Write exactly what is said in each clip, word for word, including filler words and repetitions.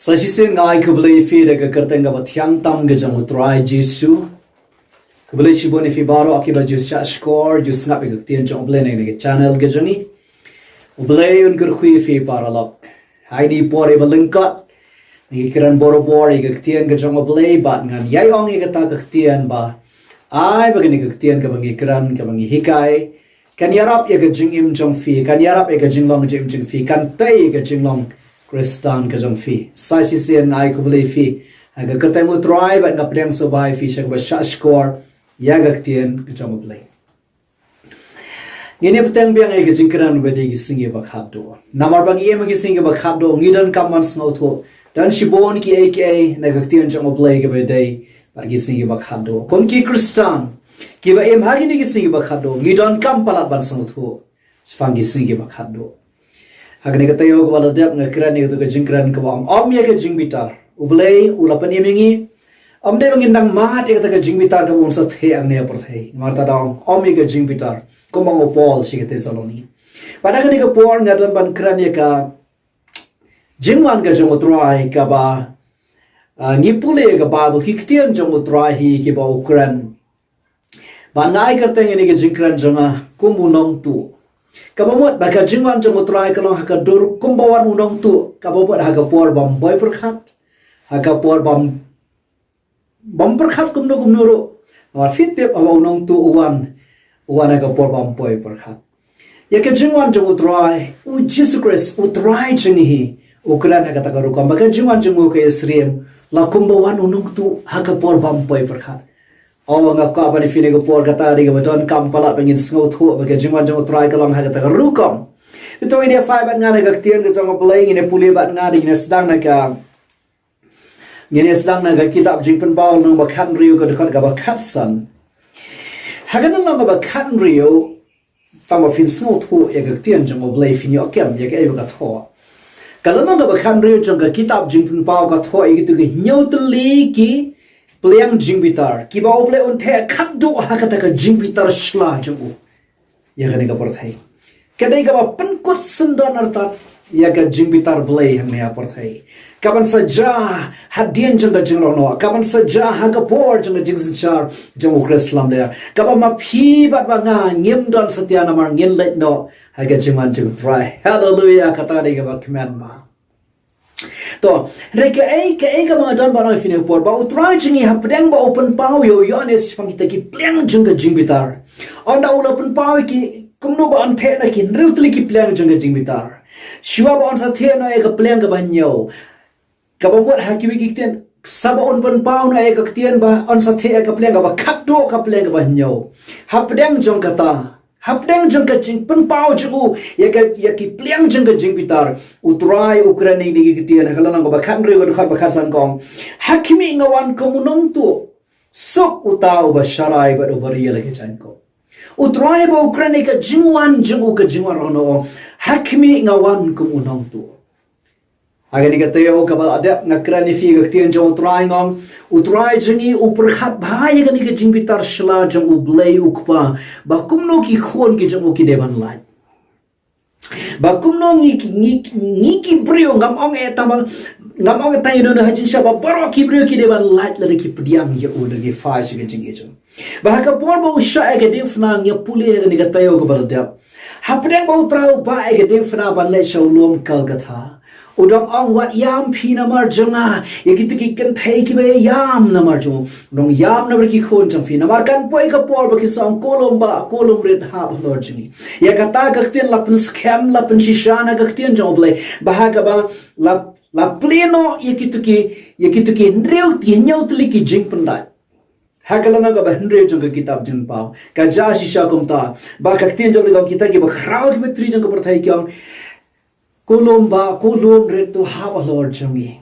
Sa shisien nga ai khublei ïa phi da ka kyrteng kaba thiang tam ka jong U Trai Jisu. Khublei shibun ïa phi baroh kiba ju shah shkor, ju sngap ïa ka ktien jong U Blei na kane ka channel ka jong ngi. U Blei un kyrkhu ïa phi paralok. Ha kine ki por kiba lyngkot, ngi kren barabor ïa ka ktien ka jong U Blei, bad ngan ïai ong ïa kata ka ktien ba, ai ba kane ka ktien kaba ngi kren, kaba ngi hikai, kan ïarap ïa ka jingim jong phi, kan ïarap ïa ka jinglong jingim jong phi, kan tei ïa ka jinglong Khristan ka jong phi. Sa shisien nga ai khublei ïa phi ha ka kyrteng U Trai, bad nga pdiang sngewbha ïa phi sha kaba shah shkor ïa ka ktien ka jong U Blei. Ngin ïa bteng biang ïa ka jingkren ba dei ki sngi ba khatduh. Namar ba ngi im ha ki sngi ba khatduh, ngi donkam ban sngewthuh, don shibun kiei kiei na ka ktien jong U Blei kaba dei bad ki sngi ba khatduh. Kum ki Khristan kiba im ha kine ki sngi ba khatduh, ngi donkam palat ban sngewthuh shaphang ki sngi ba khatduh. Ha kane ka taïew kaba la dep, nga kren ïa katu ka jingkren kaba ong, ym ïa ka jingbitar. U Blei u la pynim ïa ngi. Ym dei ba ngin nang mad ïa kata ka jingbitar kaba un sa thiah hangne ha pyrthei. Namar kata da ong, ym ïa ka jingbitar, kumba ong u Paul sha ki Thessaloni. Bad ha kane ka por nga don ban kren ïa ka jingwan ka jong U Trai kaba, ah, ngi pule ïa ka Baibl, ki ktien jong U Trai hi kiba u kren. Bad nga ai kyrteng ïa kane ka jingkren jong nga kum u nongtuh. Kaba mut ba ka jingwan jong U Trai ka long ha ka dur kumba wan u nongtuh, kaba mut ha ka por bym poi pyrkhat, ha ka por bym, bym pyrkhat kumno kumno ruh. Namar phi tip, haba u nongtuh u wan, u wan ha ka por bym poi pyrkhat. Ïa ka jingwan jong U Trai, U Jisu Khrist, U Trai jong ngi hi, u kren ha kata ka rukom ba ka jingwan jong u ka ïasyriem la kumba wan u nongtuh ha ka por bym poi pyrkhat. Oh, nga kwah ban ïa phi ha kane ka por, kata dei kaba donkam palat ba ngin sngewthuh ba ka jingwan jong U Trai ka long ha kata ka rukom. Te to ngin ïa phai bad nga na ka ktien ka jong U Blei, ngin ïa pule bad nga, ngin ïa sdang na ka, ngin ïa sdang na ka kitab Jingpynpaw lynnong ba khathynriew, ka dkhot kaba khatsan. Ha ka lynnong kaba khathynriew, tang ba phin sngewthuh ïa ka ktien jong U Blei, phin ïoh kem ïa kaei ba ka thoh. Ka lynnong kaba khathynriew jong ka kitab Jingpynpaw ka thoh ïa kitu ki hynñiew tylli ki pliang jingbitar kiba U Blei un theh khatduh ha kata ka jingbitar shla jong u ïa kane ka pyrthei. Ka dei kaba pynkut syndon artat ïa ka jingbitar Blei hangne ha pyrthei. Kaban sa jia hadien jong ka jinglong noh, kaban sa jia ha ka por jong ka jingsynshar jong u Khrist lamler, kaba ma phi bad ma nga ngim don satia namar ngin leit noh ha ka jingwan jong U Trai. Haleluia, kata dei kaba kmen bha. To, hynrei kaei, kaei kaba nga don ban ong ïa phi ha kane ka por, ba U Trai jong ngi hapdeng ba u pynpaw ïa u Ïoannis shaphang kita ki pliang jong ka jingbitar, ynda u la pynpaw ïa ki kumno ba un theh noh ki hynriew tylli ki pliang jong ka jingbitar. Shuwa ba un sa theh noh ïa ka pliang kaba hynñiew, kaba mut ha kiwei ki ktien, sa ba un pynpaw noh ïa ka ktien ba un sa theh ïa ka pliang kaba khatduh, ka pliang kaba hynñiew. Hapdeng jong kata, hapdeng jong ka jingpynpaw jong u ïa ka, ïa ki pliang jong ka jingbitar, U Trai u kren ïa kine ki ktien ha ka lynnong kaba khathynriew, ka dkhot ba khatsan, ka ong, ha khmih, nga wan kum u nongtuh. Suk uta uba sharai bad uba ri ïa la ki jaiñkup. U Trai ba u kren ïa ka jingwan jong u, ka jingwan ruh, u ong, ha khmih, nga wan kum u nongtuh. Ha kane ka taïew kaba la dep, nga kren ïa phi ka ktien jong U Trai, nga ong, U Trai jong ngi u pyrkhat bha ïa kane ka jingbitar shla jong U Blei U Kpa, ba kumno ki khun ki jong u ki dei ban lait, ba kumno ngi ki, ngi, ngi ki briew, ngam ong eh tang ba, ngam ong eh tang ïano ïano, ha jingshisha ba baroh ki briew ki dei ban lait lada ki pdiang ïa u, lada ki phai sha ka jingïeit jong u. Ba ha ka por ba u shah ïa ka diengphna, ngi ïa pule ha kane ka taïew kaba la dep, hapdeng ba U Trai u bah ïa ka diengphna ban leit sha u lum Golgotha, u dang ong, wat ïam phi namar jong nga ïa kito ki kynthei kiba ïam namar jong u, u dang ïam namar ki khun jong phi, namar kan poi ka por ba kin sa ong, ko lum bah, ko lum rit, hap halor jong ngi. Ïa kata ka ktien la pynskhem, la pynshisha na ka ktien jong U Blei, ba ha kaba la, la plie noh ïa kito ki, ïa kito ki hynriew, ki hynñiew tylli ki jingpyndait. Ha ka lynnong kaba hynriew jong ka kitab Jingpynpaw ka jia shisha kumta, ba ka ktien jong U Blei ka ong, kita kiba khraw, kiba tri jong ka pyrthei ki ong, ko lum bah, ko lum rit, to hap halor jong ngi.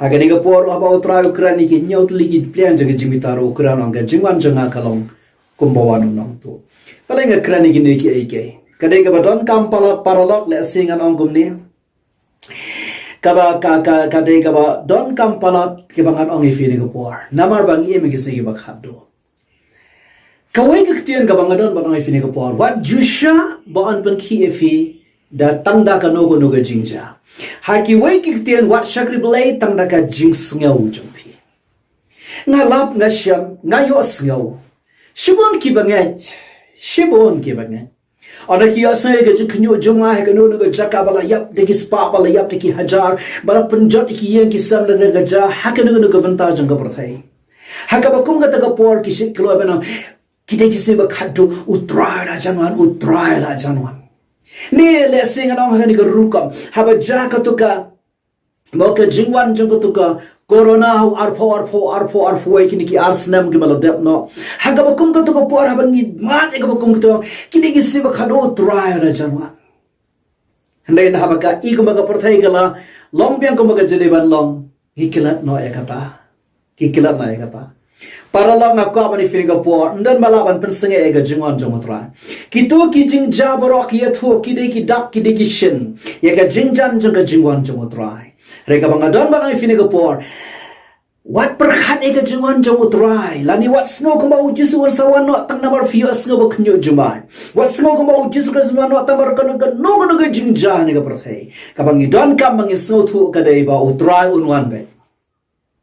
Ha kane ka por haba U Trai u kren ïa ki hynñiew tylli ki pliang jong ka jingbitar, u kren, u ong, ka jingwan jong nga ka long kumba wan u nongtuh. Balei nga kren ïa kine kiei kiei? Ka dei kaba donkam palat paralok, lehse ngan ong kumne. Kaba, ka, ka, ka dei kaba donkam palat kaba ngan ong ïa phi ha kane ka por, namar ba ngi im ha ki sngi kiba khatduh. Kawei ka ktien kaba nga don ban ong ïa phi ha kane ka por, wat ju shah ba yn pynkhih ïa phi da tang da kano kano ka jingjia. Ha kiwei ki ktien, wat shakri Blei tang da ka jingsngew jong phi. Nga lap, nga shem, nga ïohsngew. Shibun ki bangeit, shibun ki bangeit, haba ki ïohsngew ïa ka jingkhynñiuh jong nga ha kano kano ka jaka ba la ïap da ki spah, ba la ïap da ki hajar, ba la pynjot ïa ki ïing ki sem lada ka jia ha kano kano ka bynta jong ka pyrthei. Ha kaba kum kata ka por ki shait kloi ban ong, ki dei ki sngi ba khadduh, U Trai la jan wan, U Trai la jan wan. Ne lehse ngan ong ha kane ka rukom, haba jia kato ka, mo, ka jingwan jong kato ka corona ha u arphew arphew, arphew arphew wei, kine ki ar snem kiba la dep noh, ha kaba kum kato ka por, haba ngi mad ïa kaba kum kato, ki dei ki sngi ba khadduh, U Trai la jan wan. Hynrei na haba ka i kumba ka pyrthei ka la long biang kumba ka jadei ban long, ngi klet noh ïa kata. Ki klet noh ïa kata. Paralok, nga kwah ban ïa phi ha kane ka por, ym don ba lah ban pynsangeh ïa ka jingwan jong U Trai. Kito ki jingjia baroh ki ïathuh, ki dei ki dak, ki dei ki shin ïa ka jingjan jong ka jingwan jong U Trai. Hynrei kaba nga don ban ong ïa phi ha kane ka por, wat pyrkhat ïa ka jingwan jong U Trai, lane wat sngew kumba U Jisu un sa wan noh tang namar phi ïohsngew ba khynñiuh jumai. Wat sngew kumba U Jisu Khrist un wan noh tang namar kano kano ka jingjia ha kane ka pyrthei. Kaba ngi donkam ba ngin sngewthuh ka dei ba U Trai un wan beit.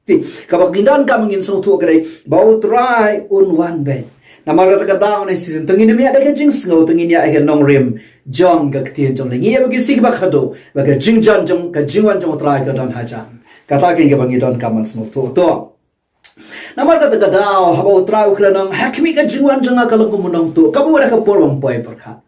Te, kaba ngi donkam ba ngin sngewthuh ka dei ba U Trai un wan beit. Namar kata ka daw, ngan ong shisien, to ngin ym ïaid da ka jingsngew, to ngin ïaid da ka nongrim jong ka ktien jong U Blei. Ngi ïa ba ki sngi kiba khadduh, ba ka jingjan jong, ka jingwan jong U Trai ka don hajan. Kata ka dei kaba ngi donkam ban sngewthuh. To, namar kata ka daw, haba U Trai u kren, ong, ha khmih ka jingwan jong nga ka long kum u nongtuh, kaba mut ha ka por bym poi pyrkhat.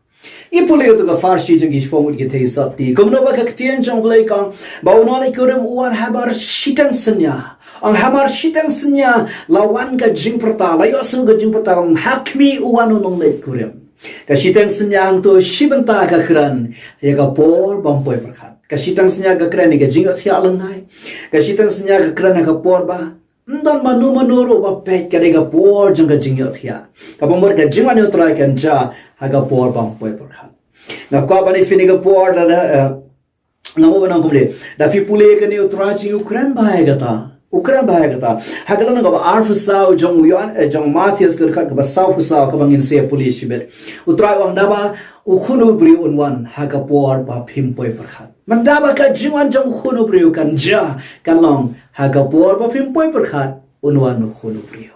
Ngi pule ïa kato ka pharshi jong ki shiphew ngut ki theisotti. Kumno ba ka ktien jong U Blei ka ong ba u nongleit kurim u wan ha mar shiteng synñia. Ong, ha mar shiteng synñia la wan ka jingpyrta, la ïohsngew ka jingpyrta, ong, ha khmih u wan u nongleit kurim. Ka shiteng synñia hangto shi bynta ka kren ïa ka por bym poi pyrkhat. Ka shiteng synñia ka kren ïa ka jingïohthiah lyngngai. Ka shiteng synñia ka kren ha ka por ba ym don mano mano ruh ba peit, ka dei ka por jong ka jingïohthiah. Kaba mut ka jingwan U Trai kan jia ha ka por bym poi pyrkhat. Nga kwah ban ïa phi ha kane ka por, da, da, eh, nga mut ban ong kumne. Da phi pule kane, U Trai Jisu u kren bha ïa kata. U kren bha ïa kata. Ha ka lynnong kaba arphew saw jong u Ïoan, eh, jong u Mathaios, ka dkhot kaba sawphew saw, kaba ngin sa pule shibit. U Trai u ong, naba u Khun u briew un wan ha ka por ba phim poi pyrkhat. Mynta ba ka jingwan jong u Khun u briew kan jia, kan long ha ka por ba phim poi pyrkhat, un wan u Khun u briew.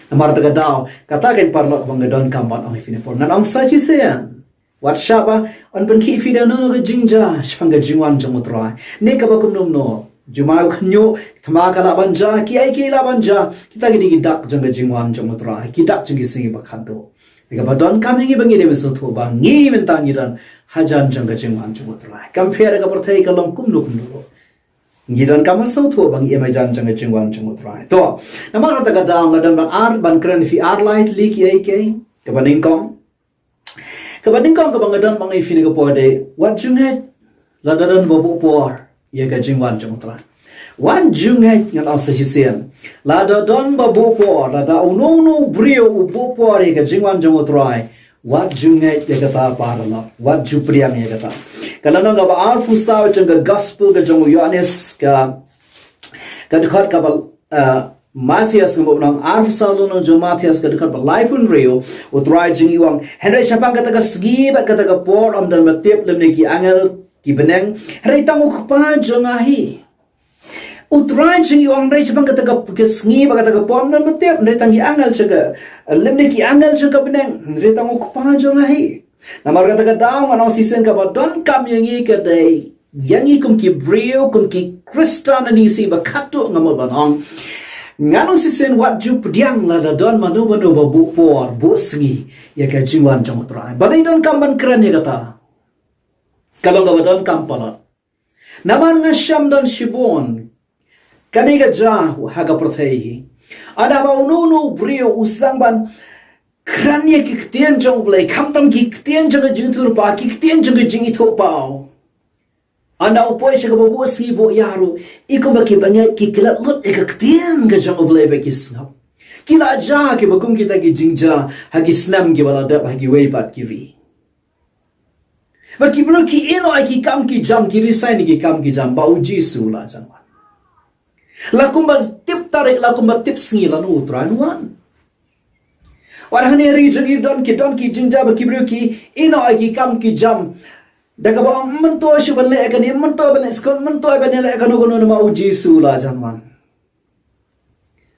Namar kata ka daw, kata ka dei, paralok, ba nga donkam ban ong ïa phi ha kane ka por. Ngan ong sa shisien, wat shah ba yn pynkhih ïa phi da kano kano ka jingjia shaphang ka jingwan jong U Trai. Ne kaba kumno kumno, jumai u khynñiuh, thma ka lah ban jia, kiei kiei lah ban jia, kita ki dei ki dak jong ka jingwan jong U Trai, ki dak jong ki sngi ba khadduh. Kaba donkam ïa ngi ba ngi dei ban sngewthuh ba ngi mynta ngi don hajan jong ka jingwan jong U Trai. Kam pher ïa ka pyrthei ka long kumno kumno ruh, ngi donkam ban sngewthuh ba ngi im hajan jong ka jingwan jong U Trai. To, namar kata ka daw, nga don ban ar, ban kren ïa phi ar lai tylli kiei kiei. Kaba nyngkong, kaba nyngkong kaba nga don ban ong ïa phi ha kane ka por dei, wat ju ngeit lada don ba buh por ïa ka jingwan jong U Trai. Wat ju ngeit, ngan ong sa shisien, lada don ba buh por, lada uno uno u briew u buh por ïa ka jingwan jong U Trai, wat ju ngeit ïa kata, paralok, wat ju pdiang ïa kata. Ka lynnong kaba arphew saw jong ka Gospel ka jong u Ïoannis, ka, ka dkhot kaba, eh, Mathaios, nga mut ban ong, arphew saw lynnong jong u Mathaios, ka dkhot ba laiphew hynriew, U Trai Jisu u ong, hynrei shaphang kata ka sngi bad kata ka por ym don ba tip, lymne ki angel ki bneng, hynrei tang U Kpa jong nga hi. U Trai Jisu u ong, hynrei shaphang kata ka, ka sngi bad kata ka por ym don ba tip, hynrei tang ki angel jong ka, lymne ki angel jong ka bneng, hynrei tang U Kpa jong nga hi. Namar kata ka daw, ngan ong shisien, kaba donkam ïa ngi ka dei, ïa ngi kum ki briew, kum ki Khristan ha kine ki sngi ba khadduh, nga mut ban ong, ngan ong shisien, wat ju pdiang lada don mano mano ba buh por, buh sngi ïa ka jingwan jong U Trai. Balei donkam ban kren ïa kata? Ka long kaba donkam palat. Namar nga shem don shibun kane ka jia ha ka pyrthei hi, ynda ba uno uno u briew u sdang ban kren ïa ki ktien jong U Blei, khamtam ki ktien jong ka jingïathuhlypa, ki ktien jong ka jingithuhpaw, ynda u poi sha kaba buh sngi buh ïa ruh, i kumba ki bangeit ki klet lut ïa ka ktien ka jong U Blei ba ki sngap. Ki la jia kiba kum kita ki jingjia ha ki snem kiba la dep ha kiwei pat ki ri. Ba ki briew ki ïehnoh ïa ki kam ki jam, ki resign ïa ki kam ki jam, ba U Jisu u la jan wan. La kumba tip tarik, la kumba tip sngi, lano U Trai un wan. Wat hangne ha ri jong ngi don ki, don ki jingjia ba ki briew ki ïehnoh ïa ki kam ki jam. Da kaba ong, "Mynta shu ban leh kane, mynta ban leh skul, mynta ban leh kano kano namar u Jisu la jan wan."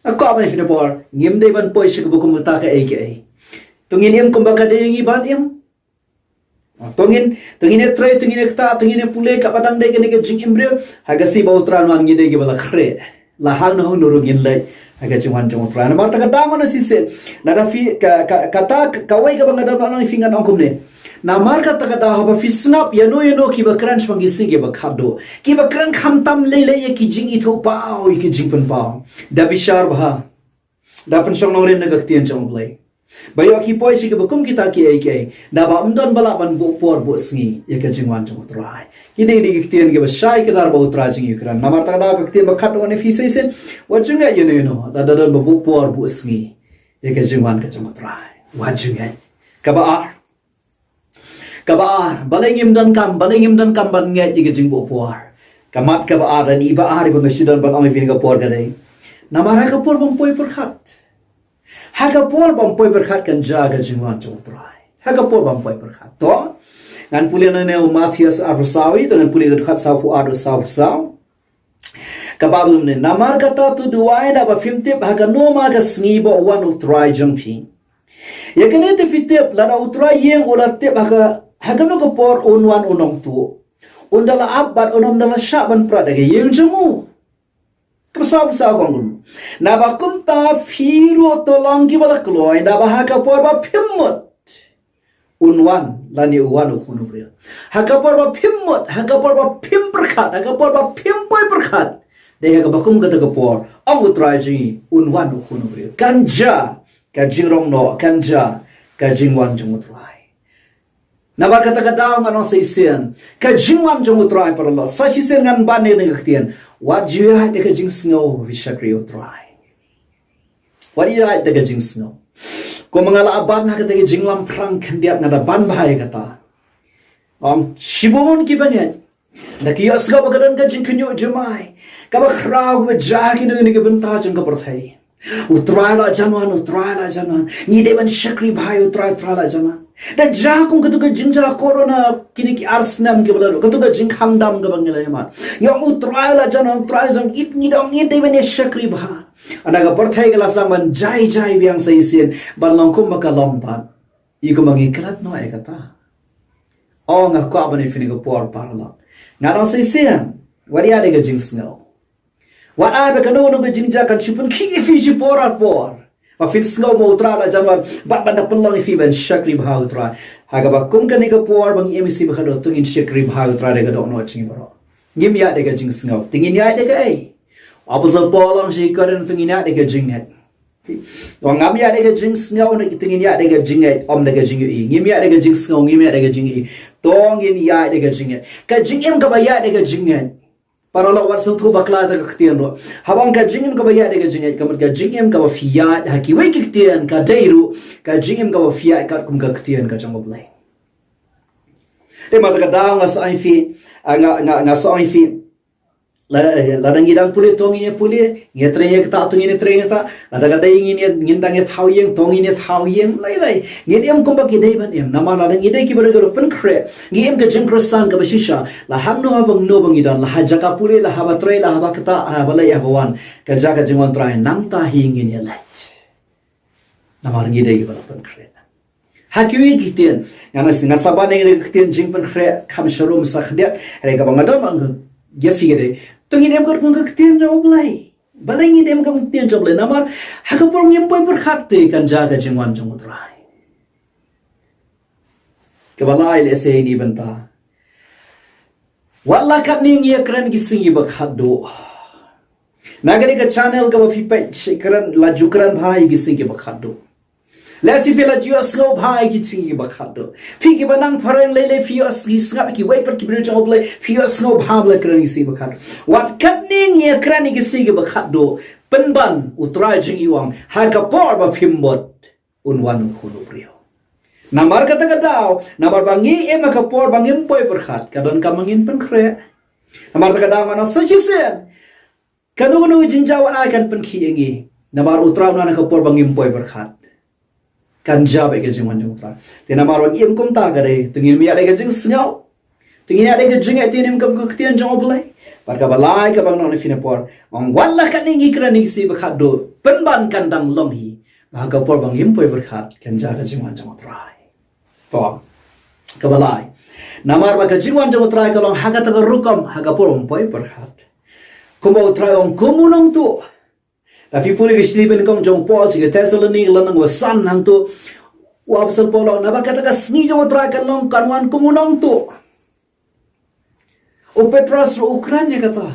Nga kwah ban ïa phi na por, ngim dei ban poi sha kaba kum kata kaei kaei. To ngin im kumba ka dei ngi ban im. To ngin, to ngin ïa trei, to ngin ïa ktah, to ngin ïa pule, kaba dang dei kane ka jingim briew. Ha ka sngi ba u Trai un wan ngi dei kiba la khreh. La hangno hangno ruh ngin leit ha ka jingwan jong u Trai. Namar kata ka daw ngan ong shisien, lada phi ka, ka, kata kawei kaba nga don ban ong ïa phi, ngan ong kumne. Namar kata ka daw haba phi sngap ïano ïano kiba kren shaphang ki sngi kiba khatduh, kiba kren khamtam lei lei ïa ki jingithuhpaw, ïa ki jingpynpaw, da bishar bha, da pynshong nongrim na ka ktien jong u Blei. Ba ïoh ki poi sha kiba kum kita kiei kiei, naba ym don ba lah ban buh por buh sngi ïa ka jingwan jong u Trai. Kine dei ki ktien kiba shai kdar ba u Trai jong ngi u kren. Namar kata ka daw ka ktien ba khatduh ngan ong ïa phi shisien, wat ju ngeit ïano ïano, lada don ba buh por buh sngi ïa ka jingwan ka jong u Trai, wat ju ngeit. Kaba ar, kaba ar, balei ngim donkam, balei ngim donkam ban ngeit ïa ka jingbuh por? Ka mat kaba ar, lane i ba ar iba nga shu don ban ong ïa phi ha kane ka por ka dei, namar ha ka por bym poi pyrkhat, ha ka por bym poi pyrkhat kan jia ka jingwan jong u Trai. Ha ka por bym poi pyrkhat. To ngan pule nangne u Mathaios arphew saw, to ngan pule ka dkhot sawphew ar, sawphew saw. Ka Baibl mynne, namar kata to duwai, naba phim tip ha kano ma ka sngi ba u wan u Trai jong phi. Ïa kane te phi tip, lada u Trai ïing u la tip ha ka, ha kano ka por un wan u nongtuh, un da la ap bad un ym da la shah ban prat da ka ïing jong u. Kaba sawphew saw ka ong kumno? Naba kumta phi ruh to long kiba la kloi, naba ha ka por ba phim mut un wan, lane u wan u Khun u briew. Ha ka por ba phim mut, ha ka por ba phim pyrkhat, ha ka por ba phim poi pyrkhat, dei ha kaba kum kata ka por, ong u Trai jong ngi, un wan u Khun u briew. Kan jia ka jingrong noh, kan jia ka jingwan jong u Trai. Namar kata ka daw ngan ong shisien, ka jingwan jong u Trai paralok, sa shisien ngan ban ïa kane ka ktien. Wat ju ïaid da ka jingsngew ba phi shakri u Trai. Wat ïaid da ka jingsngew. Kumba nga la ban ha kata ka jinglamphrang khyndiat, nga da ban bha ïa kata. Ong, shibun kiba ngeit, da ki ïohsngew ba ka don ka jingkhynñiuh jumai kaba khraw kaba jia ha kino kino ki bynta jong ka pyrthei. U Trai la jan wan, u Trai la jan wan. Ngi dei ban shakri bha ïa u Trai, u Trai la jan wan. Da jia kum katu ka jingjia corona kine ki ar snem kiba la dep, katu ka jingkhang dam kaba ngi la ïa mad, ïa u Trai la jan wan, u Trai la jan wan, ngi dei, ngi dei ban ïa shakri bha. Hynda ka pyrthei ka la sdang ban jai jai biang sa shisien, ban long kumba ka long pat. Ïa kumba ngi klet noh ïa kata. O, nga kwah ban ïa phi ha kane ka por paralok. Ngan ong shisien, wat ïaid da ka jingsngew. Wat ai ba kano kano ka jingjia kan shu pynkhih ïa phi shipor ar por, ba phin sngew ba u Trai la jan wan, bad ban da pynlong ïa phi ban shakri bha u Trai. Ha kaba kum kane ka por ba ngi im ïa ka sngi ba khatduh, to ngin shakri bha u Trai da ka dohnud jong ngi baroh. Ngim ïaid da ka jingsngew, te ngin ïaid da kaei? U Apostol Paul u ong sha ki Korinth, to ngin ïaid da ka jingngeit. Te ngam ïaid da ka jingsngew, te ngin ïaid da ka jingngeit, ym da ka jingïohi. Ngim ïaid da ka jingsngew, ngim ïaid da ka jingïohi. To ngin ïaid da ka jingngeit. Ka jingim kaba ïaid da ka jingngeit. Paralok, wat sngewthuh bakla ïa ka ktien ruh. Haba ong ka jingim kaba ïaid da ka jingngeit, ka mut ka jingim kaba phi ïaid ha kiwei ki ktien, ka dei ruh ka jingim kaba phi ïaid katkum ka ktien ka jong U Blei. Te namar kata ka daw nga sa ong ïa phi, ah, nga, nga, nga sa ong ïa phi, la, lada ngi dang pule, to ngin ïa pule, ngi ïa trei ïa kata, to ngin ïa trei ïa kata. Lada ka dei ngin ïa, ngin dang ïa thaw ïing, to ngin ïa thaw ïing. Lei lei, ngin im kumba ngi dei ban im. Namar lada ngi dei kiba dei kiba pynkhreh, ngi im ka jingkhristan kaba shisha, la hangno hangno ba ngi don, la ha jaka pule, la haba trei, la haba ktah, haba leit, haba wan, ka jaka jingwan Trai, nangta hi ngin ïa leit. Namar ngi dei kiba la pynkhreh. Ha kiwei ki ktien, ngan, ngan sa ban ïa ka ktien jingpynkhreh kham sharum sa khyndiat, hynrei kaba nga don ban ong ïa phi ka dei, to ngin im katkum ka ktien jong U Blei. Balei ngin im katkum ka ktien jong U Blei? Namar ha ka por ngim poi pyrkhat te kan jia ka jingwan jong U Trai. Kaba lai, lehse ïa kane ka bynta, wat la katne ngi ïa kren ki sngi ba khatduh. Na kane ka channel kaba phi peit, kren, la ju kren bha ïa ki sngi ba khatduh. Lehse phi la ju ïohsngew bha ïa ki sngi ba khatduh. Phi kiba nang phareng lei lei phi ïohsngew, sngap ïa kiwei pat ki briew jong U Blei, phi ïohsngew bha ba la kren ïa ki sngi ba khatduh. Wat katne ngi ïa kren ïa ki sngi ba khatduh. Pynban U Trai jong ngi u ong, ha ka por ba phim mut un wan U Khun u briew. Namar kata ka daw, namar ba ngi im ha ka por ba ngim poi pyrkhat, ka donkam ba ngin pynkhreh. Namar kata ka daw ngan ong sa shisien, kano kano ka jingjia wat ai kan pynkhih ïa ngi. Namar U Trai un wan ha ka por ba ngim poi pyrkhat. Kan jia beit ka jingwan jong U Trai. Te namar ba ngi im kumta ka dei, to ngin ym ïaid da ka jingsngew. Te ngin ïa dei ka jingeh te nim ka ka ktien jong U Blei. Bad kaba lai kaba ngan ong na phi na por, ong wat la katne ngi kren ngi si ba khatduh, pynban kan dang long hi ba ha ka por ba ngim poi pyrkhat kan jia ka jingwan jong U Trai. To, kaba lai, namar ba ka jingwan jong U Trai ka long ha kata ka rukom, ha ka por ba ngim poi pyrkhat. Kumba U Trai ong kum u nongtuh. Lada phi pule ka shithi ba nyngkong jong u Paul sha ki Thessaloni, lynnong ba san, hangto u apostol Paul u ong naba kata ka sngi jong U Trai kan long, kan wan kum u nongtuh. U Petros ruh u kren ïa kata.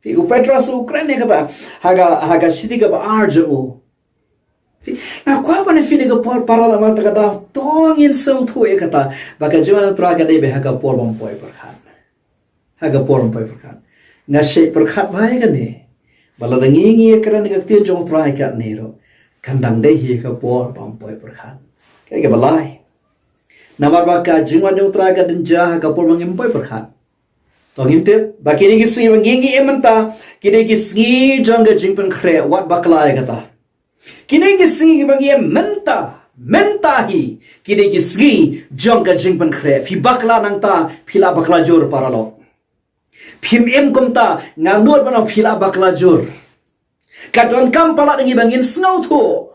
Phi, u Petros ruh u kren ïa kata ha ka, ha ka shithi kaba ar jong u. Phi, nga kwah ban ong ïa phi na ka por para lama ta ka daw, to ngin sngewthuh ïa kata ba ka jingwan U Trai ka dei beit ha ka por ba ngim poi pyrkhat. Ha ka por ba ngim poi pyrkhat. Nga shait pyrkhat bha ïa kane, ba lada ngi ngi ïa kren ïa ka ktien jong U Trai katne ruh, kan dang dei hi ha ka por ba ngim poi pyrkhat. Kaei kaba lai? Namar ba ka jingwan jong U Trai ka dang jia ha ka por ba ngim poi pyrkhat. To ngin tip ba kine ki sngi ba ngi ngi im mynta, kine ki sngi jong ka jingpynkhreh, wat bakla ïa kata. Kine ki sngi ba ngi im mynta, mynta hi, kine ki sngi jong ka jingpynkhreh. Phi bakla nangta, phi la bakla jur paralok. Phim im kumta, nga nud ban ong phi la bakla jur. Ka donkam palat ïa ngi ba ngin sngewthuh.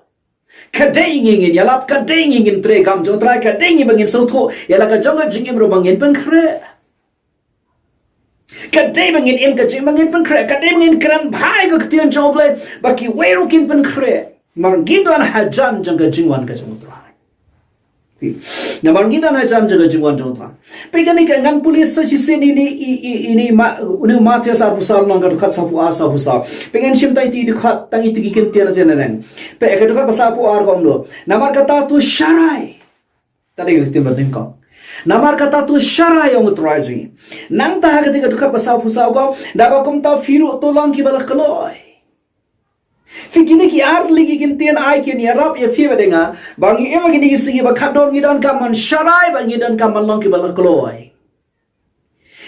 Ka dei ngi ngin ïalap, ka dei ngi ngin trei kam jong U Trai, ka dei ngi ba ngin sngewthuh ïa la ka jong ka jingim ruh ba ngin pynkhreh. Ka dei ba ngin im ka jingim ba ngin pynkhreh, ka dei ba ngin kren bha ïa ka ktien jong U Blei ba kiwei ruh kin pynkhreh. Namar ngi don hajan jong ka jingwan ka jong U Trai. Namar ngi don hajan jong ka jingwan jong U Trai. Peit kane ka, ngan pule sa shisien ine i, i, ine Ma-, une u Mathaios arphew saw, lynnong ka dkhot saphew ar, saphew saw. Peit ngan shim tang ine i dkhot, tang ine i kyntien, kyntien. Peit ka dkhot ba saphew ar ka ong kumno. Namar kata to sharai. Te dei ka ktien ba nyngkong. Namar kata to sharai, ong U Trai jong ngi. Nangta ha kata ka dkhot ba saphew saw ka ong, naba kumta phi ruh to long kiba la kloi. Phi, kine ki ar tylli ki kyntien ai kin ïarap ïa phi bad ïa nga ba ngi im ha kine ki sngi ba khatduh ngi donkam ban sharai bad ngi donkam ban long kiba la kloi.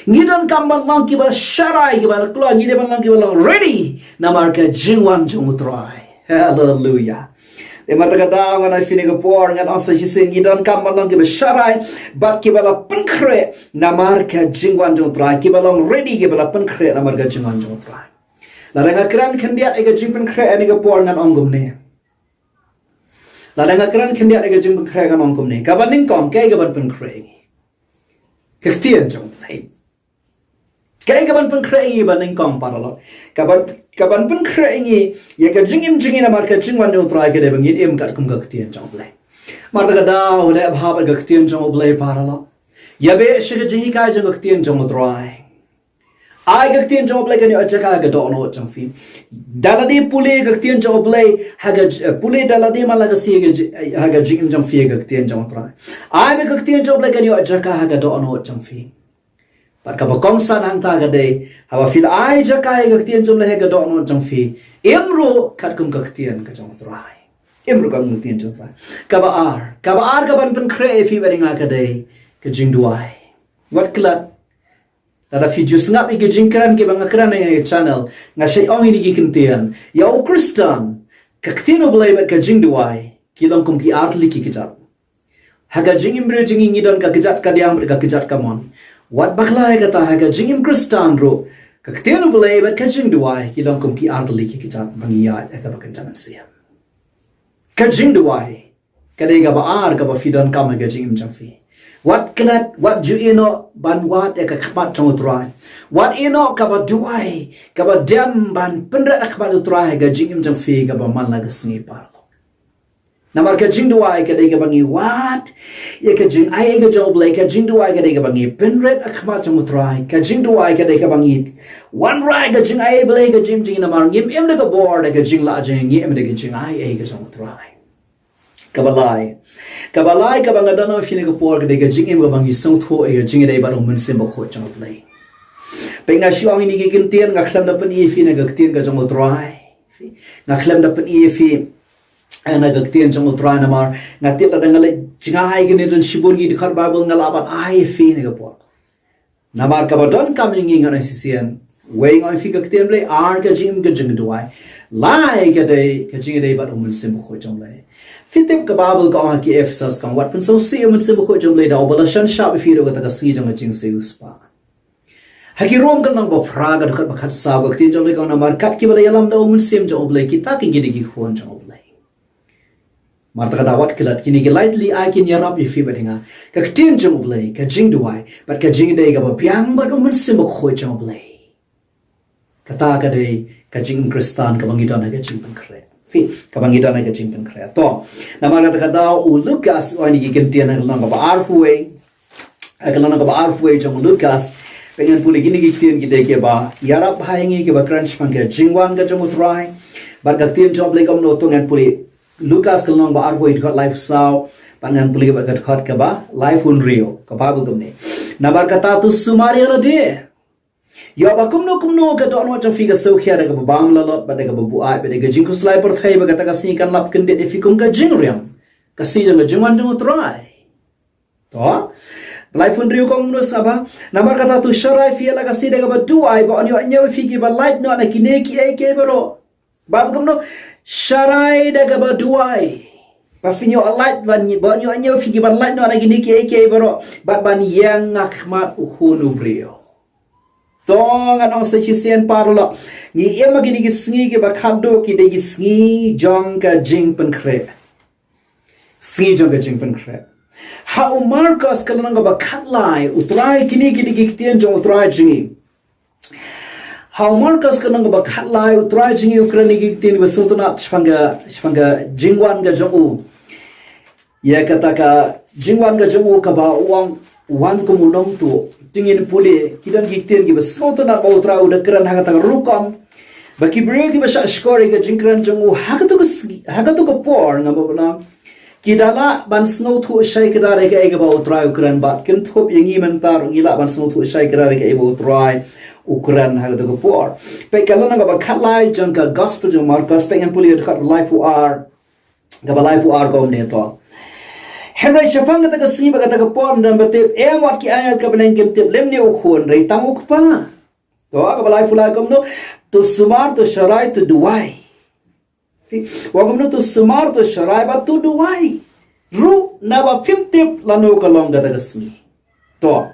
Ngi donkam ban long kiba sharai, kiba la kloi, ngi dei ban long kiba long ready namar ka jingwan jong U Trai. Haleluia. Te namar kata ka daw ngan ai ïa phi na ka por, ngan ong sa shisien, ngi donkam ban long kiba sharai bad kiba la pynkhreh namar ka jingwan jong U Trai, kiba long ready, kiba la pynkhreh namar ka jingwan jong U Trai. Lada nga kren khyndiat ïa ka jingpynkhreh ha kane ka por, ngan ong kumne. Lada nga kren khyndiat ïa ka jingpynkhreh, ngan ong kumne. Kaba nyngkong, kaei kaban pynkhreh ïa ngi? Ka ktien jong U Blei. Kaei kaban pynkhreh ïa ngi ba nyngkong, paralok? Kaban, kaban pynkhreh ïa ngi ïa ka jingim jong ngi namar ka jingwan jong U Trai ka dei ba ngin im katkum ka ktien jong U Blei. Namar kata ka daw, leh bha bad ka ktien jong U Blei, paralok. Ïa beh sha ka jinghikai jong ka ktien jong U Trai. Ai ka ktien jong U Blei kan ïoh jaka ha ka dohnud jong phi. Da lade pule ka ktien jong U Blei ha ka j-, eh, pule da lade man la ka sngi ha ka ji-, eh, ha ka jingim jong phi ha ka ktien jong U Trai. Ai beh ka ktien jong U Blei kan ïoh jaka ha ka dohnud jong phi. Bad kaba kongsan hangta ka dei, haba phi la ai jaka ha ka ktien jong U Blei ha ka dohnud jong phi, im ruh katkum ka ktien ka jong U Trai. Im ruh katkum ka ktien jong U Trai. Kaba ar, kaba ar kaban pynkhreh ïa phi bad ïa nga ka dei ka jingduwai. Wat klet. Lada phi ju sngap ïa ki jingkren kiba nga kren ha kane ka channel, nga shait ong ïa kine ki kyntien. Ïa u Khristan, ka ktien U Blei bad ka jingduwai ki long kum ki ar tylli ki kjat. Ha ka jingim briew jong ngi, ngi don ka kjat kadiang bad ka kjat kamon. Wat bakla ïa kata, ha ka jingim Khristan ruh, ka ktien U Blei bad ka jingduwai ki long kum ki ar tylli ki kjat ba ngi ïaid ha kaba kynja mynsiem. Ka jingduwai ka dei kaba ar kaba phi donkam ha ka jingim jong phi. Wat klet, wat ju ïehnoh ban wad ïa ka khmat jong U Trai. Wat ïehnoh kaba duwai kaba dem ban pynrit ha khmat U Trai ha ka jingim jong phi kaba man la ka sngi, paralok. Namar ka jingduwai ka dei kaba ngi wad ïa ka jingai ei ka jong U Blei, ka jingduwai ka dei kaba ngi pynrit ha khmat jong U Trai, ka jingduwai ka dei kaba ngi wanrah ka jingai ei Blei ha ka jingim jong ngi, namar ngim im da ka bor da ka jinglah jong ngi, ngi im da ka jingai ei ka jong U Trai. Kaba lai. Kaba lai kaba nga don ïa phi na ka por ka dei ka jingim kaba ngi sngewthuh ïa ka jingïadei bad U Mynsiem Bakhuid jong U Blei. Peit nga shu ong ïa kine ki kyntien, nga khlem da pyni ïa phi na ka ktien ka jong U Trai. Nga khlem da pyni ïa phi, eh, na ka ktien jong U Trai namar nga tip lada nga leit jngai kine don shibun ki dkhot Baibl nga lah ban ai ïa phi na ka por. Namar kaba donkam ïa ngi ngan ong shisien. Wei, nga ong ïa phi, ka ktien Blei, ar, ka jingim ka jingduwai, lai ka dei ka jingïadei bad U Mynsiem Bakhuid jong U Blei. Phi tip ka Baibl ka ong ha ki Ephesos, ka ong wat pynsngewsih ïa U Mynsiem Bakhuid jong U Blei da uba la shan shap ïa phi haduh kata ka sngi jong ka jingsngewsih. Ha ki Rom ka lynnong ba phra ka dkhot ba khatsaw, ka ktien jong U Blei ka ong, namar kat kiba la ïalam da U Mynsiem jong U Blei, kita ki dei ki khun jong U Blei. Namar kata ka daw wat klet, kine ki lai tylli ki ai kin ïarap ïa phi bad ïa nga. Ka ktien jong U Blei, ka jingduwai, bad ka jingïadei kaba biang bad U Mynsiem Bakhuid jong U Blei. Kata ka dei ka jingim Khristan kaba ngi don ha ka jingpynkhreh. Phi, kaba ngi don ha ka jingpynkhreh. To, namar kata ka daw u Lukas u ai ïa ngi ki kyntien ha ka lynnong kaba arphew, ha ka lynnong kaba arphew jong u Lukas. Peit ngan pule kine ki ktien, ki dei kiba ïarap ha ngi, kiba kren shaphang ka jingwan ka jong U Trai. Bad ka ktien jong U Blei kumno, to ngan pule Lukas ka lynnong ba arphew, dkhot laiphew saw. Bad ngan pule bad ka dkhot kaba laiphew hynriew, ka Baibl kumne. Namar kata to sumar ïa lade. Ïa ba kumno kumno ka dohnud jong phi ka siew khia da kaba bam lalot, bad da kaba buaid, bad da ka jingkhuslai pyrthei, ba kata ka sngi kan lap kyndit ïa phi kum ka jingriam, ka sngi jong ka jingwan jong U Trai. To, ba laiphew hynriew ka ong kumno, sngap bha. Namar kata to sharai phi ïa la ka sngi da kaba duwai, ba yn ïoh ñiew ïa phi kiba lait noh na kine kiei kiei baroh. Ba kumno, sharai da kaba duwai, ba phin ïoh lait, ban, ba yn ïoh ñiew ïa phi kiban lait noh na kine kiei kiei baroh, bad ban ïeng ha khmat U Khun u briew. To, ngan ong sa shisien paralok, ngi im ha kine ki sngi kiba khatduh, ki dei ki sngi jong ka jingpynkhreh. Sngi jong ka jingpynkhreh. Ha u Markos ka lynnong kaba khatlai, U Trai, kine ki dei ki ktien jong U Trai jong ngi. Ha u Markos ka lynnong kaba khatlai, U Trai jong ngi u kren ïa ki ktien ba sngewtynnat shaphang ka, shaphang ka jingwan ka jong u. Ïa kata ka jingwan ka jong u kaba u ong u wan kum u nongtuh. To ngin pule, ki don ki ktien kiba sngewtynnat ba U Trai u da kren ha kata ka rukom, ba ki briew kiba shah shkor ïa ka jingkren jong u ha kato ka sngi, ha kato ka por, ngam bynta, ki da lah ban sngewthuh shai kdar ïa kaei kaba U Trai u kren, bad kynthup ïa ngi mynta ruh ngi lah ban sngewthuh shai kdar ïa kaei ba U Trai u kren ha kato ka por. Peit ka lynnong kaba khatlai jong ka Gospel jong u Markos, peit ngan pule dkhot ba laiphew ar, kaba laiphew ar ka ong kumne, to. Hynrei shaphang kata ka sngi bad kata ka por ym don ba tip, em wat ki angel, ka bneng kim tip, lymne u Khun, hynrei tang U Kpa. To, kaba laiphew lai ka ong kumno, to sumar, to sharai, to duwai. Phi, u ong kumno, to sumar, to sharai, bad to duwai ruh, naba phim tip lano ka long kata ka sngi. To,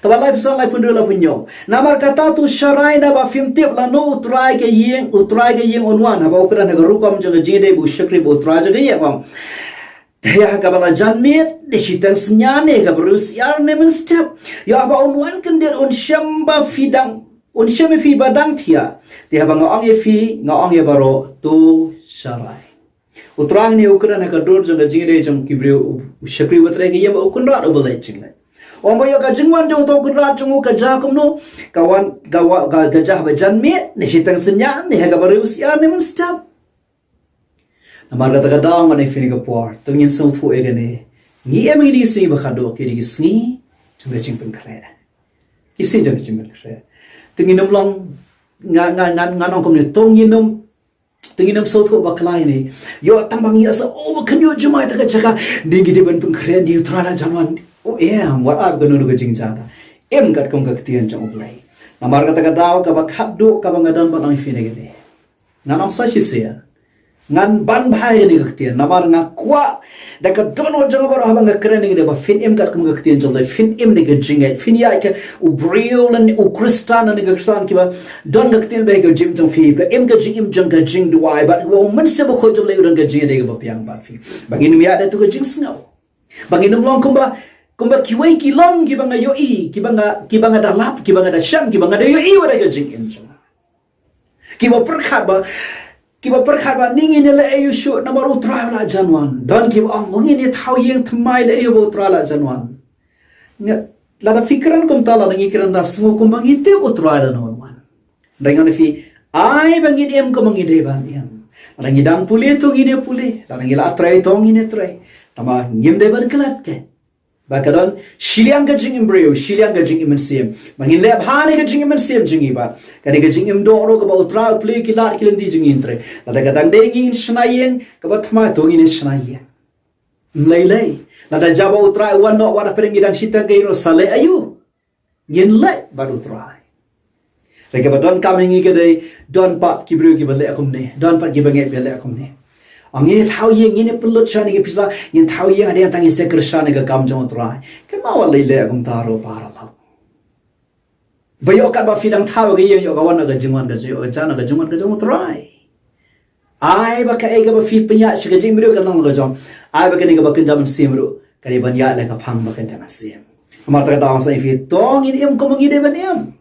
kaba laiphew san, laiphew hynriew, laiphew hynñiew. Namar kata to sharai, naba phim tip lano U Trai ka ïing, U Trai ka ïing un wan. Haba u kren ha ka rukom jong ka jingïadei bad u shakri bad U Trai jong ka ïing, u ong, te ïa kaba la janmiet, ne shiteng synñia, ne kaba riewsyiar, ne mynstep, ïa haba un wan kyndit un shem ba phi dang, un shem ïa phi ba dang thiah. Te haba nga ong ïa phi, nga ong ïa baroh, to sharai. U Trai hangne u kren ha ka dur jong ka jingïadei jong ki briew, u, u shakri uba trei ka ïing bad u kynrad uba leit jingleit. U ong ba ïa ka jingwan jong uto u kynrad jong u ka jia kumno, ka wan, ka wa-, ka, ka jia haba janmiet, ne shiteng synñia, ne ha kaba riewsyiar, ne mynstep. Namar kata ka daw ngan ong ïa phi ha kane ka por, to ngin sngewthuh ïa kane. Ngi im ha kine ki sngi ba khatduh, ki dei ki sngi jong ka jingpynkhreh. Ki sngi jong ka jingpynkhreh. To ngin ym long, nga, nga, nga, ngan ong kumne, to ngin ym, to ngin ym sngewthuh bakla ïa kane. Ïoh tang ba ngi ïa sa, oh, ba khyndiat jemai ta ka jaka, ne ngi dei ban pynkhreh, ne U Trai la jan wan. Oh em, wat ap kano kano ka jingjia ta. Im katkum ka ktien jong U Blei. Namar kata ka daw kaba khatduh kaba nga don ban ong ïa phi ha kane. Ngan ong sa shisien, ngan ban bha ïa kane ka ktien, namar nga kwah da ka dohnud jong nga baroh haba nga kren ïa kane, ba phin im katkum ka ktien jong U Blei, phin im da ka jingngeit, phin ïaid kum u briew lane u Khristan lane ka Khristan kiba don ka ktien ba ha ka jingim jong phi, ba im ka jingim jong ka jingduwai, bad ba U Mynsiem Bakhuid jong U Blei u don ka jingïadei kaba biang bad phi. Ba ngin ym ïaid da tu ka jingsngew. Ba ngin ym long kumba, kumba kiwei ki long kiba nga ïohi, kiba nga, kiba nga da lap, kiba nga da shem, kiba nga da ïohi wat ha ka jingim jong nga. Kiba pyrkhat ba, kiba pyrkhat ba, ne ngin ïaleh aïu shuh namar U Trai u la jan wan. Don kiba ong, ngin ïa thaw ïing thymmai leh aïu ba U Trai la jan wan. Nga, lada phi kren kumta, lada ngi kren, da sngew kumba ngi tip U Trai lano un wan. Hynrei ngan ong ïa phi, ai ba ngin im kumba ngi dei ban im. Lada ngi dang pule to ngin ïa pule, lada ngi la trei to ngin ïa trei. Tangba ngim dei ban klet keiñ. Ba ka don shiliang ka jingim briew, shiliang ka jingim mynsiem. Ba ngin leh bha ïa ka jingim mynsiem jong ngi bad kane ka jingim doh ruh kaba U Trai u plie ïa ki lad ki lynti jong ngi, ngin trei. Lada ka dang dei ngin shna ïing kaba thymmai, to ngin shna ïing. Ym lei lei. Lada jia ba U Trai u wan noh wat hapdeng ngi dang shiteng ka ïing ruh, sa leh aïu? Ngin leh bad U Trai. Hynrei kaba donkam ïa ngi ka dei, don pat ki briew kiba leh kumne, don pat kiba ngeit ba leh kumne. Ong ngin ïa thaw ïing, ngin ïa pynlut shane ka pisa, ngin thaw ïing hadien tang ngin sa kyrshan ïa ka kam jong U Trai. Kynmaw wat lei leh kumta ruh paralok. Ba ïoh katba phi dang thaw ka ïing, ïoh ka wan ka jingwan ka jong, ïoh ka jan ka jingwan ka jong u Trai. Ai ba kaei kaba phi pynïaid sha ka jingim ruh kan long ka jong. Ai ba kane kaba kynja mynsiem ruh ka dei ban ïaid la ka phang ba kynja mynsiem. Namar kata ka daw sa phi tong in im kumba ngi dei ban im.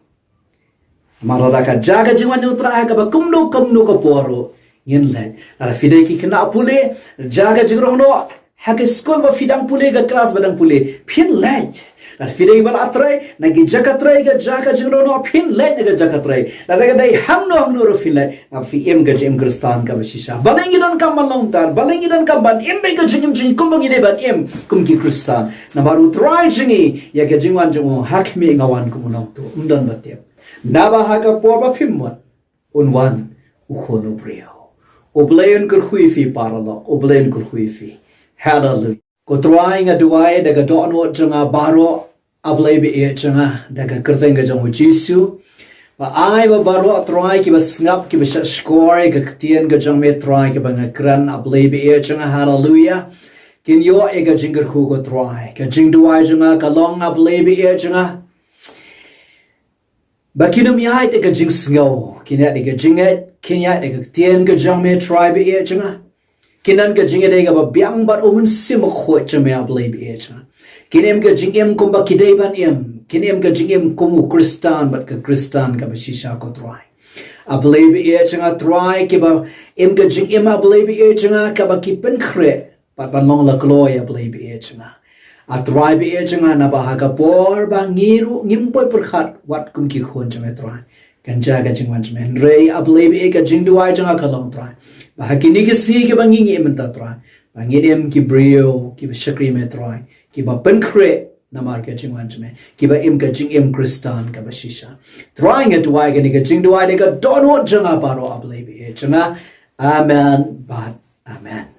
Namar lada ka jia ka jingwan jong u Trai ha kaba kumno kumno ka por ruh ngin leit. Lada phi dei ki khynnah pule, jia ka jingrong noh ha ki skul ba phi dang pule, ka klas ba dang pule, phin leit. Lada phi dei ba la trei, na ki jaka trei ka jia ka jingrong noh, phin leit na ka jaka trei. Lada ka dei hangno hangno ruh phin leit. Nga phi im ka jingim Khristan kaba shisha. Balei ngi donkam ban long kumta, balei ngi donkam ban im beit ka jingim jong ngi kumba ngi dei ban im kum ki Khristan. Namar u Trai jong ngi, ïa ka jingwan jong u ha khmih nga wan kum u nongtuh, ym don ba tip. Naba ha ka por ba phim mut un wan u Khun u briew. U Blei un kyrkhu ïa phi paralok, u Blei un kyrkhu ïa phi. Haleluia. Ko Trai, nga duwai da ka dohnud jong nga baroh, A Blei ba ïeit jong nga, da ka kyrteng ka jong u Jisu. Ba ai ba baroh Trai kiba sngap, kiba shah shkor ïa ka ktien ka jong me Trai kaba nga kren, A Blei ba ïeit jong nga, haleluia, kin ïoh ïa ka jingkyrkhu ko Trai. Ka jingduwai jong nga ka long, A Blei ba ïeit jong nga, ba kin ym ïaid da ka jingsngew, kin ïaid da ka jingngeit, kin ïaid da ka ktien ka jong me Trai ba ïeit jong nga. Kin don ka jingïadei kaba biang bad u Mynsiem Bakhuid jong me, A Blei ba ïeit jong nga. Kin im ka jingim kumba ki dei ban im, kin im ka jingim kum u Khristan bad ka Khristan kaba shisha ko Trai. A Blei ba ïeit jong nga Trai, kiba im ka jingim, A Blei ba ïeit jong nga, kaba ki pynkhreh bad ban long la kloi, A Blei ba ïeit jong nga. A Trai ba ïeit jong nga, naba ha ka por ba ngi ruh ngim poi pyrkhat wat kum ki khun jong me Trai, kan jia ka jingwan jong me. Hynrei A Blei ba ïeit, ka jingduwai jong nga ka long Trai, ba ha kine ki sngi kiba ngi ngi im mynta Trai, ba ngin im ki briew kiba shakri me Trai, kiba pynkhreh namar ka jingwan jong me, kiba im ka jingim Khristan kaba shisha. Trai, nga duwai kane ka jingduwai da ka dohnud jong nga baroh, A Blei ba ïeit jong nga. Amen bad amen.